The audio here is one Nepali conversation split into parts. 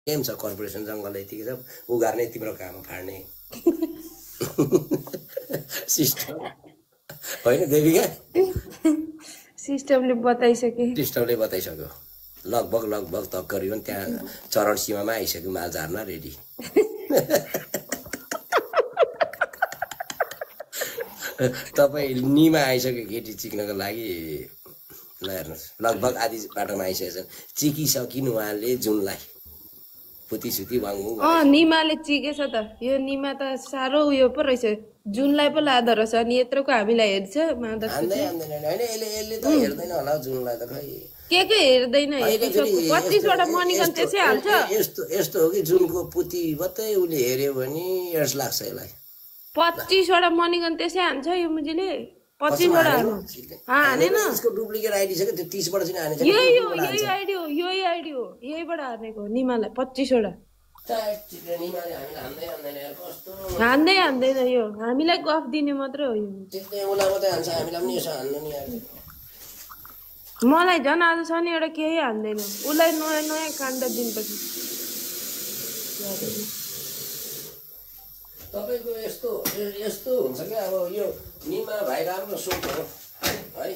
गेम छ कर्पोरेसन जङ्गल यतिकै छ उगार्ने तिम्रो काम फाड्ने सिस्टम होइन देविका सिस्टमले बताइसक्यो लगभग तकरिबन त्यहाँ चरण सीमामा आइसक्यो माल झार्न रेडी तपाईँ निमा आइसक्यो केटी चिक्नको लागि ल हेर्नुहोस् लगभग आधी बाटोमा आइसकेको छ चिकिसकिन् उहाँले जुनलाई पुतीसुती वाङु निमाले चिकेछ त यो निमा त साह्रो उयो पो रहेछ जुनलाई पो लादो रहेछ अनि यत्रोको हामीलाई हेर्छ यसले त हेर्दैन होला जुनलाई त खै के हेर्दैन 25 वटा मनिगन त्यसै हाल्छ यस्तो हो कि जुनको पुती मात्रै उसले हेर्यो भने एड्स लाग्छ यसलाई 25 वटा मनिगन त्यसै हान्छ यो मुजीले 25 वटा हालेन यसको डुप्लिकेट आइडी छ के त्यो 30 वटा चाहिँ हानेछ यही आइडी हो यहीबाट हानेको निमालाई 25 वटा हान्दैन यो हामीलाई गफ दिने मात्र हो यो मलाई झन् आज छ नि एउटा केही हान्दैन उसलाई नयाँ काण्ड दिनपछि तपाईको यस्तो हुन्छ कि अब यो निमा भाइ राम्रो सोच हो है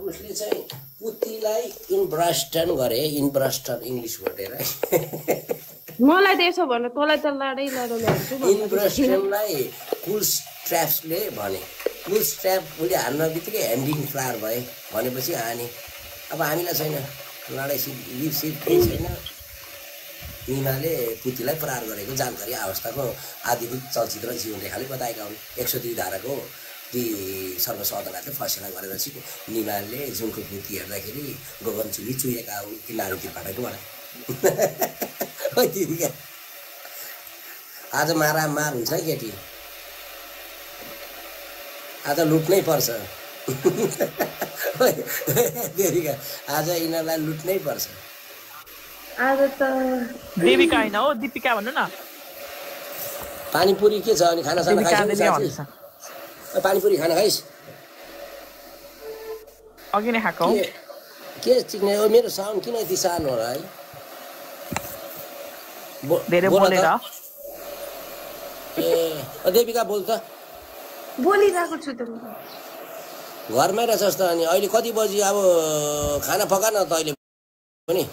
उसले चाहिँ पुतीलाई इन्ब्रस्टन गरे इन्ब्रस्टन इङ्ग्लिस भटेर मलाई त्यसो भन्न तँलाई त लाडै ल्याउँछु इन्ब्रस्टनलाई कुल स्ट्र्याप्सले भने कुल स्ट्र्याप उसले हान्न बित्तिकै ह्यान्डिङ फ्लावर भए भनेपछि हाने अब हामीलाई छैन लडाइँ सिप केही छैन निमाले पुतीलाई प्रहार गरेको जानकारी अवस्थाको आधिकारिक चलचित्र जीवन रेखाले बताएका हुन् 102 धाराको ती सर्वोच्च अदालतले फैसला गरेपछि निमाले जुनको पुती हेर्दाखेरि गगनचुली चुहेका हुन् कि नारुती फाटेकोबाट आज मार हुन्छ है केटी आज लुट्नै पर्छ आज यिनीहरूलाई लुट्नै पर्छ आज त देविका हैन हो दीपिका भन्नु न पानीपुरी के छ अनि खाना साना खाइस् पानीपुरी खाना खाइस् अघि नै खाएको के चिक्ने हो मेरो साउन्ड किन यति सानो होला है धेरै बोलेर ए देविका बोल त बोलिरहेको छु त घरमै रहेछस् त अनि अहिले कति बजी अब खाना पका न त अहिले पनि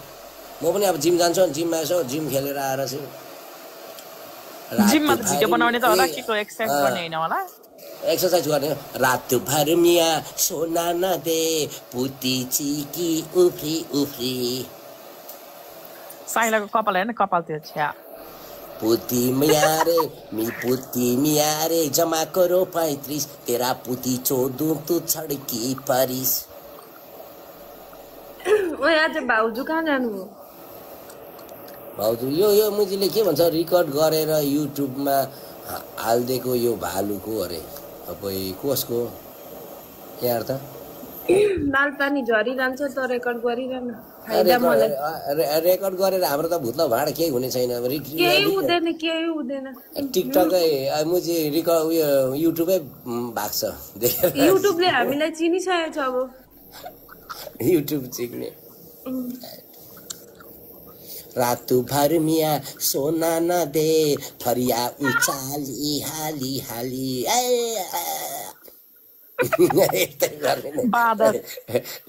म पनि अब जिम जान्छु जिममा यसो जिम खेलेर आएर चाहिँ जिममा त भिडियो बनाउने त होला के को एक्सरसाइज गर्ने हैन होला एक्सरसाइज गर्ने रातभर मिया सोना नदे पुती चिकी उफ्री साइलाको कपाल हैन कपाल त्यो छ्या पुती मिया रे जमा करो 35 तेरा पुती चोदू तू छड़की परिस ओए आज भाउजू कहाँ जानु हो भाउजू यो मुजीले के भन्छ रेकर्ड गरेर युट्युबमा हाल्दिएको यो भालुको अरे तपाईँ कसको यार त लालपानी झरिरहन्छ त रेकर्ड गरिरहन रेकर्ड गरेर हाम्रो त भुत्ला भाँडा केही हुने छैन केही हुँदैन टिकटकै मुजी रेकर्ड उयो युट्युबै भाग्छ युट्युबले हामीलाई चिनिसकेको छ अब युट्युब चिक्ने रातु भर मिया सोना न दे फरिया उचाली हाली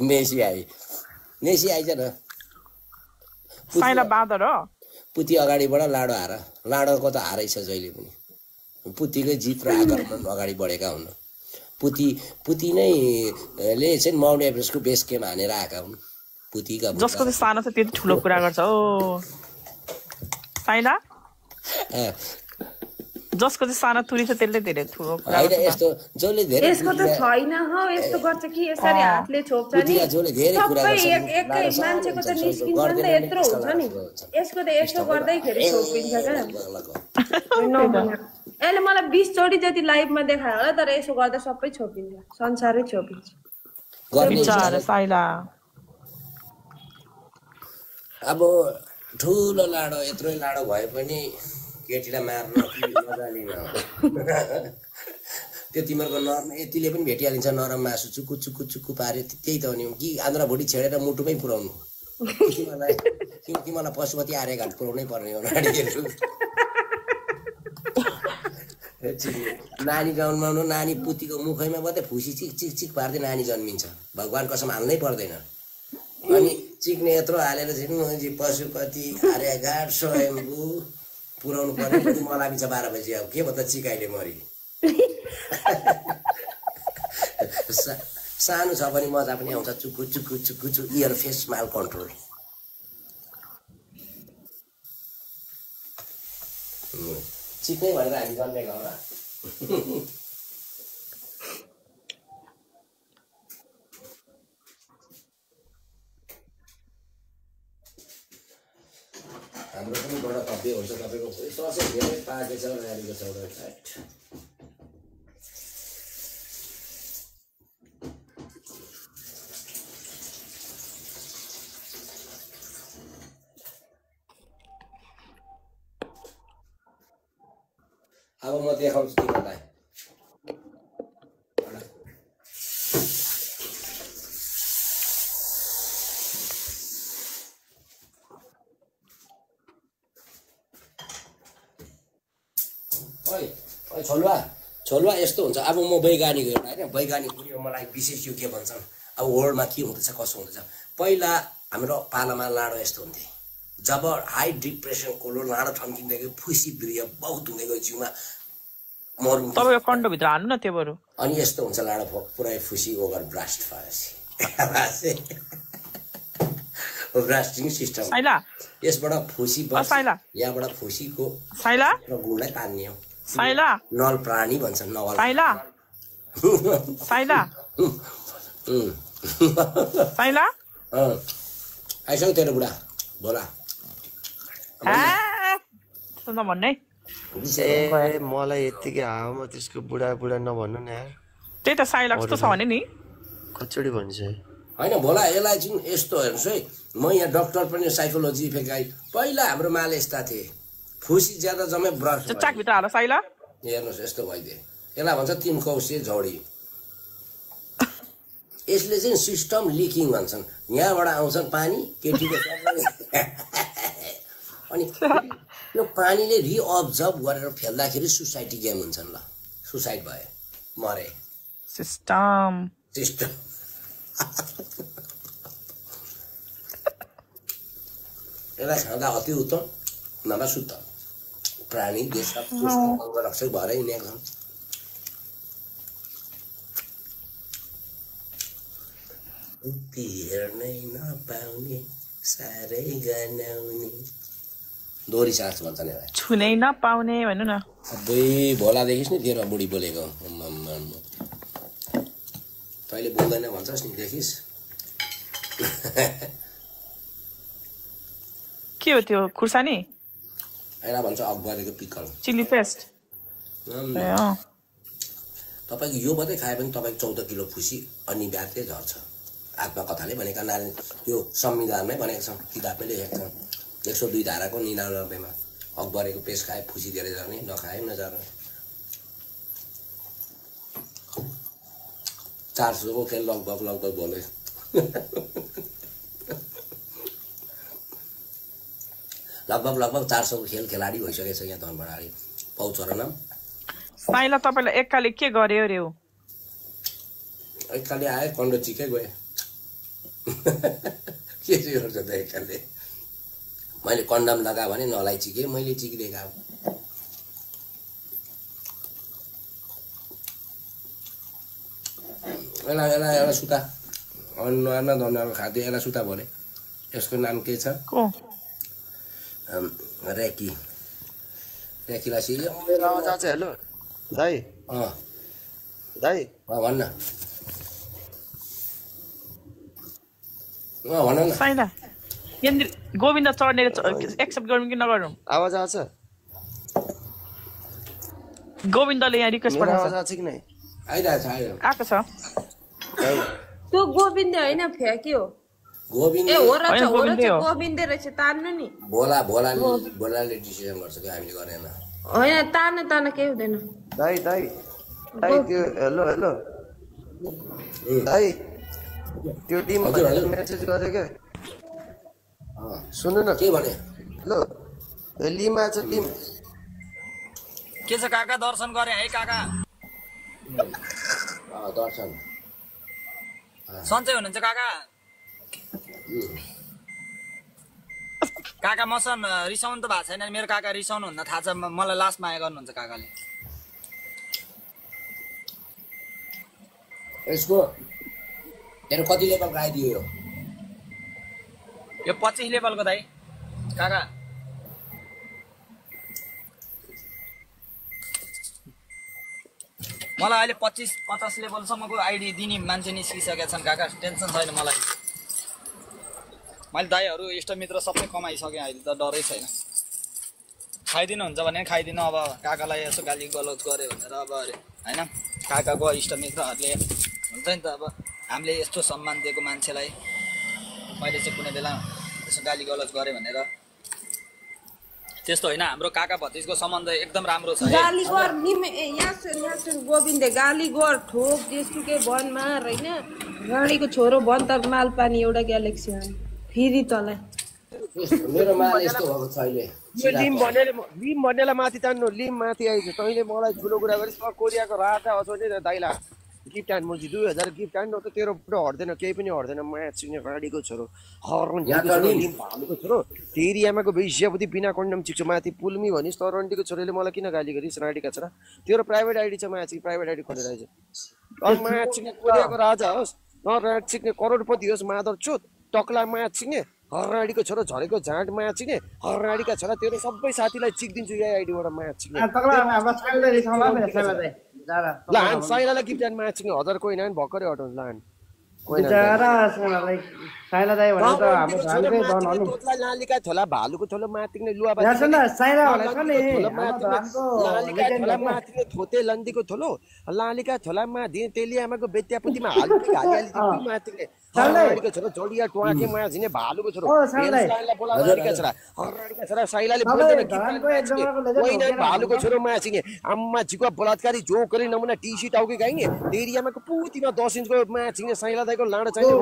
नेसी आइज न साइला बादर हो पुती अगाडिबाट लाडो हार लाडोको त हारै छ जहिले पनि पुतीकै जित र आकर्षण अगाडि बढेका हुन् पुती नै ले चाहिँ माउन्ट एभरेस्टको बेस क्याम्प हानेर आएका हुन् पुतीका जसको चाहिँ सानो छ त्यति ठुलो कुरा गर्छ हो साइला जसको चाहिँ सानो तुरी छ त्यसले धेरै ठुलो कुरा हैन यस्तो जसले धेरै यसको त छैन हो यस्तो गर्छ कि यसरी हातले छोप्छ नि जसले धेरै कुरा गर्छ एकै मान्छेको त निस्किन्छ नि त यत्रो हुन्छ नि यसको त यसो गर्दैखेरि छोपिन्छ क्या यसले मलाई 20 चोटी जति लाइभमा देखायो होला तर यसो गर्दा सबै छोपिन्छ संसारै छोपिन्छ बिचारा साइला अब ठुलो लाडो यत्रो लाडो भए पनि केटीलाई मार्न नजानिन त्यो तिमीहरूको नरम यतिले पनि भेटिहालिन्छ नरम मासु चुक्कु पार्यो त्यही त हो नि कि आन्द्रा भुँडी छेडेर मुटुमै पुऱ्याउनु तिमीलाई पशुपति आर्यघाट पुऱ्याउनै पर्ने हो नानीहरू नानी जन्माउनु नानी पुतीको मुखैमा मात्रै फुसी चिक चिक चिक पार्दै नानी जन्मिन्छ भगवान् कसम हाल्नै पर्दैन अनि चिक्ने यत्रो हालेर चाहिँ पशुपति आर्यघाट स्वयम्भू पुऱ्याउनु पर्ने मलाई बिच 12 बजी अब के भन्दा चिकाइले मरि सानो छ भने मजा पनि आउँछ चुक्कु चुक्कु चुक्कु चु इयर फेस स्माइल कन्ट्रोल चिक्नै भनेर हामी जन्मेको होला हाम्रो पनि बडा कपी हुन्छ तपाईँको ससै धेरै पाकेछ नानीको चौडा साइड अब म देखाउँछु तिमीलाई छोलुवा यस्तो हुन्छ अब म वैज्ञानिक एउटा होइन वैज्ञानिक पनि मलाई विशेष यो के भन्छन् अब वर्ल्डमा के हुँदैछ कसो हुँदैछ पहिला हाम्रो पालामा लाडो यस्तो हुन्थे जब हाई डिप्रेसनको लो लाडो ठन्किँदै गयो फुसी वीर्य बहुत हुँदै गयो जिउमा मरु तपाईको कन्डोभित्र हाल्नु न त्यो बरु अनि यस्तो हुन्छ लाडो पुरै फुसी ओभर ब्लास्ट भएपछि ब्लास्टिङ सिस्टम यसबाट फुसी यहाँबाट फुसीको गुणलाई तान्ने हो नल प्राणी भन्छन् नवल आइसक्यो तेरो बुढा बोला भन्ने मलाई यतिकै हावामा त्यसको बुढा बुढा नभन्नु न यार त्यही त साइला कस्तो छ भने नि कचोडी भन्छ होइन भोला यसलाई चाहिँ यस्तो हेर्नुहोस् है म यहाँ डक्टर पनि साइकोलोजी इफेक्ट गाई पहिला हाम्रो माले यस्ता थिए फुसी ज्यादा जम्मै ब्रस चाकभित्र हाल साइला हेर्नुहोस् यस्तो भइदिए यसलाई भन्छ 3 कौसे झौडी यसले चाहिँ सिस्टम लिकिङ भन्छन् यहाँबाट आउँछन् पानी केटीको अनि यो पानीले रिअब्जर्भ गरेर फेल्दाखेरि सोसाइटी गेम हुन्छन् ल सुसाइड भए मरे सिस्टम यसलाई खाँदा अति उत्तम नभए शुद्ध प्राणी देशका रक्षक भएर हिँडेका छन् हेर्नै नपाउने साह्रै गनाउने दोहोरी सास भन्छन् यसलाई छुनै नपाउने भन्नु न अबै भोला देखिस् नि तेरो बुढी बोलेको तैँले बोल्दैन भन्छस् नि देखिस् के हो त्यो खुर्सानी यसलाई भन्छ अकबरेको पिकल चिली पेस्ट तपाईँको यो मात्रै खायो भने तपाईँको 14 किलो फुसी अनिवार्य झर्छ आत्मकथाले भनेका नारी त्यो संविधानमै भनेको छ किताबमै लेखेको छ 102 धाराको 99 मा अकबरेको पेस्ट खाए फुसी धेरै झर्ने नखाए नझर्ने 400 को खेल लगभग बोले लगभग 400 को खेल खेलाडी भइसकेछ यहाँ धनबडारी पौचरण साइला तपाईलाई एककाले के गर्यो रे हो एककाले आए कन्डो चिकै गए के चाहिँ गर्छ त एककाले मैले कन्डम लगा भने नलाई चिके मैले चिकिदिएका एउटा सुता अनुहारमा धन्यवाद खाँदै एउटा सुता भने यसको नाम के छ रेकी रेकीलाई सियो हेलो दाइ दाइ भन्न भन न साइला यहाँनिर गोविन्द चढ्ने एक्सेप्ट गरौँ कि नगरौँ आवाज आउँछ गोविन्दले यहाँ रिक्वेस्ट आवाज आउँछ कि नै आएको छ त्यो गोविन्द होइन फ्याँकी हो गोविन्द ए हो र गोविन्द रहेछ तान्नु नि भोलाले डिसिजन गर्छ कि हामीले गरेन होइन तान केही हुँदैन दाइ त्यो हेलो दाइ त्यो टिम मेसेज गर्यो के सुन्नु न के भने ल लिममा छ लिम के छ काका दर्शन गरे है काका दर्शन सन्चै हुनुहुन्छ काका काका मसँग रिसाउनु त भएको छैन मेरो काका रिसाउनु हुन्न थाहा छ मलाई लास्ट माया गर्नुहुन्छ काकाले यसको तेरो कति लेभलको आइदियो यो 25 लेभलको दाइ काका मलाई अहिले 50 लेभलसम्मको आइडी दिने मान्छे निस्किसकेका छन् काका टेन्सन छैन मलाई मैले दाइहरू इष्टमित्र सबै कमाइसकेँ अहिले त डरै छैन खाइदिनुहुन्छ भने खाइदिनु अब काकालाई यसो गाली गलौज गऱ्यो भनेर अब होइन काकाको इष्टमित्रहरूले हुन्छ नि त अब हामीले यस्तो सम्मान दिएको मान्छेलाई मैले चाहिँ कुनै बेला यसो गाली गलौज गरेँ भनेर त्यस्तो होइन हाम्रो काका भतिजको सम्बन्ध एकदम राम्रो छ गाली गर यहाँ गोविन्दे गाली गर ठोक जेसुकै वन मार होइन रानीको छोरो वन त माल पानी एउटा ग्यालेक्सी फेरि तँलाई मेरो माल यस्तो भएको छ अहिले यो लिम भन्नेलाई माथि तान्नु लिम माथि आइज तैँले मलाई ठुलो कुरा गरिस् कोरियाको राजा अझै दाइला गिफ्ट आन मुजी 2000 गिफ्ट आन त तेरो पुरा हट्दैन केही पनि हट्दैन माया चिन्ने गाडीको छोरो लिम भालुको छोरो तेरी आमाको भैँसियापति बिना कन्डम चिक्छु माथि पुल्मी भनिस् तर रन्डीको छोरोले मलाई किन गाली गरिस् राडीका छोरा तेरो प्राइभेट आइडी छ माया चिक्ने प्राइभेट आइडी खोलेर आइज माया चिक्ने कोरियाको राजा होस् न राड चिक्ने करोडपति होस् मादर चोत टक्ला माया चिक्ने हर्राडीको छोरो झरेको झाँट माया चिने हर्राडीका छोरा तेरो सबै साथीलाई चिक्दिन्छु यही आइडीबाट माया चिक्ने लान साइलालाई गिफ्ट जान माया चिक्ने 1000 कोइन आन भर्खरै हटाउनु लान लालिका छोला भालुको छोलो माथिने लुवा माथिने थोते लन्डीको छोलो लालिका छोला माथि तेली आमाको बेत्यापुतीमा हालुकी हालिहाली माथिने हर्राडीको छोरो जोडिया टुवाके माया झिने भालुको छोरो हर्राडीका छोरा साइलाले बोल्दैन कोइन भालुको छोरो माया चिने आम्मा झिको बलात्कारी जो गरी नमुना टी-शर्ट आउके गाइने तेरी आमाको पुतीमा 10 इन्चको माया चिने साइला लाडो चाहिने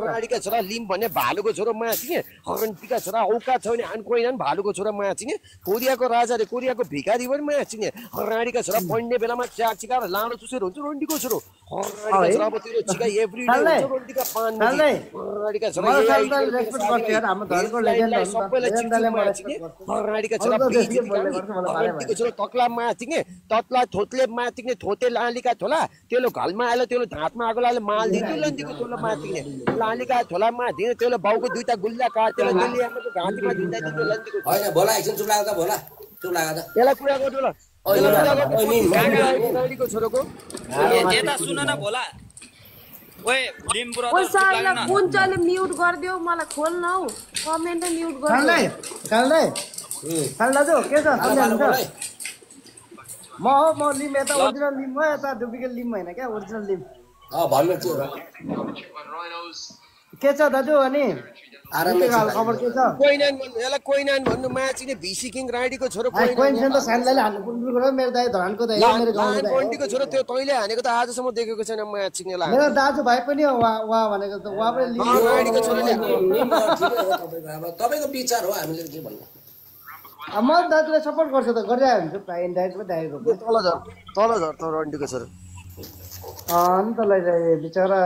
हर्राडीका छोरा लिम भन्ने भालुको छोरो माया चिने हरन्टीका छोरा औका छ भने आन कोइन भालुको छोरा माया चिने कोरियाको राजाले कोरियाको भिखारी पनि माया चिने हर्राडीका छोरा पढ्ने बेलामा चिया चिकाएर लाडो चुसेर हुन्छ रन्डीको छोरो हर्राडीका छोरा अब तेरो चिका एभ्री डे हुन्छ रन्डीका पान हर्राडीका छोरा सबैलाई चिक्छु माया चिने हर्राडीका छोरा हर्राडीको छोरा तक्ला माया चिने तत्ला थोतले माया चिने थोते लालीका छोला तेलो घलमा आयो तेलो धातमा आगो लाले माल लन्डीको छोलो माथिने लालीका छोला माथि तेलो बाउको दुईटा गुल्ला काटेर दिल्ली आमाको घाँटीमा दिँदा दियो लन्डीको हैन बोला एकछिन चुप लाग त बोला चुप लाग त त्यसलाई कुरा गर्नु ल गाडीको छोरोको यता सुन न भोला ओए लिम ब्रदर ओ साला कुञ्चले म्युट गर्दियो मलाई खोल न हौ कमेन्ट म्युट गर्दियो खाल दाजु के छ म लिम यता ओरिजिनल लिम हो यता डुप्लिकेट लिम हैन क्या ओरिजिनल लिम भन्नु के छ दाजु अनि खबर के छ कोइनान भन्नु यसलाई कोइनान भन्नु माचिने भिसी किङ राडीको छोरो कोइन छैन त सानलाले हाल्नु पुग्नु मेरो दाइ धरानको दाइ मेरो गाउँको दाइ कोइन्टीको छोरो त्यो तैले हानेको त आजसम्म देखेको छैन माचिनेलाई मेरो दाजु भाइ पनि हो वा भनेको त वा पनि राडीको छोरोले तपाईको विचार हो हामीले के भन्नु म दाजुलाई सपोर्ट गर्छु त गरिरहेको हुन्छु प्राय इन्डाइरेक्ट पनि दाइको तल झर त रन्डीको छोरो अन्त लैजाए बिचरा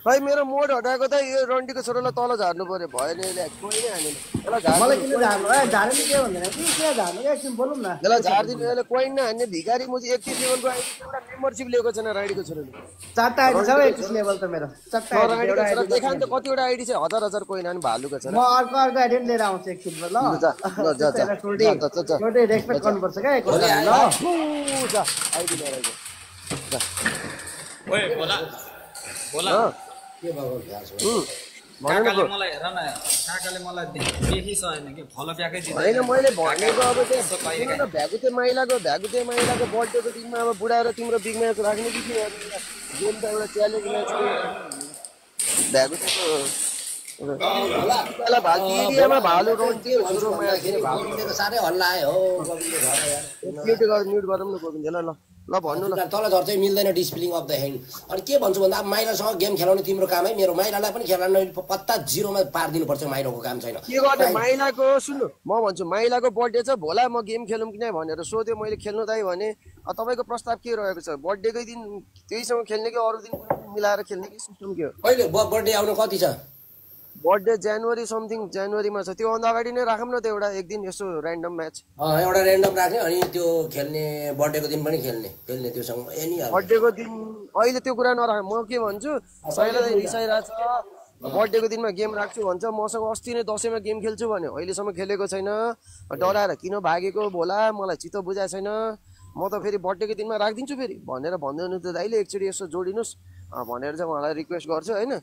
खै मेरो मोड हटाएको त यो रन्डीको छोरोलाई तल झार्नु पर्यो भएन यसले कोही नै हानेन यसलाई मलाई किन झार्नु झार्नु के भन्दैन कि के झार्नु एकछिन बोलौँ न यसलाई झारिदिनु यसले कोही नै हान्ने भिखारी मुजी 31 लेभलको आइडी एउटा मेम्बरशिप लिएको छैन राडीको छोरोले 4टा आइडी छ 31 लेभल त मेरो 4टा आइडी देखान त कतिवटा आइडी छ हजार कोही नानी भालुको छ म अर्को आइडी लिएर आउँछु एकछिन ल छोटे रेस्पेक्ट गर्नुपर्छ क्या ल आइडी लिएर आइज ओए भोला भोला के भएको थाहा छ काकाले मलाई हेर न काकाले मलाई देखिसकेन कि फलो प्याकै दिन्छ हैन मैले भनेको अब चाहिँ भ्यागुते माइलाको बर्थडेको दिनमा अब बुढा र तिम्रो बिग म्याच राख्ने कि गेम त एउटा च्यालेन्ज म्याच भ्यागुतेको पहिला एरियामा भालु रन्थ्यो सुरुमा गोविन्दको साह्रै हल्ला आयो हो गोविन्दले झर्यो यार म्युट गरौँ न गोविन्दले ल भन्नु न तल झर्दै मिल्दैन डिस्प्लिङ अफ द ह्यान्ड अनि के भन्छु भन्दा अब माइलासँग गेम खेलाउने तिम्रो काम है मेरो माइलालाई पनि खेलाउन पत्ता जिरोमा पारिदिनु पर्छ माइलाको काम छैन के गर्ने माइलाको सुन्नु म भन्छु माइलाको बर्थडे छ भोला म गेम खेलौँ कि नै भनेर सोध्यो मैले खेल्नु दाइ भने तपाईँको प्रस्ताव के रहेको छ बर्थडेकै दिन त्यहीसँग खेल्ने कि अरू दिन मिलाएर खेल्ने कि सिस्टम के हो कहिले बर्थडे आउनु कति छ बर्थडे जनवरी समथिङ जनवरीमा छ त्योभन्दा अगाडि नै राखौँ न त एउटा एक दिन यसो ऱ्यान्डम म्याच एउटा ऱ्यान्डम राख्ने अनि त्यो खेल्ने बर्थडेको दिन पनि खेल्ने त्योसँग एनी बर्थडेको दिन अहिले त्यो कुरा नराख म के भन्छु सहिलाई रिसाइरहेको छ बर्थडेको दिनमा गेम राख्छु भन्छ मसँग अस्ति नै दसैँमा गेम खेल्छु भन्यो अहिलेसम्म खेलेको छैन डराएर किन भागेको भोला मलाई चित्त बुझाएको छैन म त फेरि बर्थडेको दिनमा राखिदिन्छु फेरि भनेर भन्दैन त दाइले एकचोटि यसो जोडिनुहोस् भनेर चाहिँ उहाँलाई रिक्वेस्ट गर्छु होइन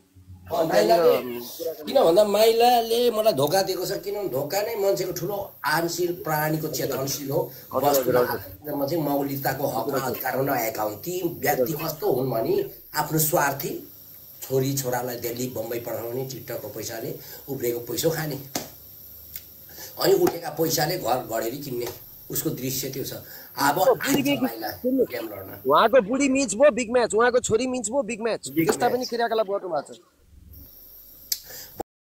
किन भन्दा माइलाले मलाई धोका दिएको छ किनभने धोका नै मान्छेको ठुलो आंशिक प्राणीको चेतनशील हो वस्तुमा चाहिँ मौलिकताको हकमा अधिकार नआएका हुन् ती व्यक्ति कस्तो हुन् भने आफ्नो स्वार्थी छोरी छोरालाई दिल्ली बम्बई पढाउने टिकटकको पैसाले उब्रेको पैसो खाने अनि उठेका पैसाले घर घडेरी किन्ने उसको दृश्य त्यो छ अब उहाँको बुढी मिच भयो बिग म्याच उहाँको छोरी मिच भयो बिग म्याच त्यस्ता पनि क्रियाकलाप गर्नु भएको छ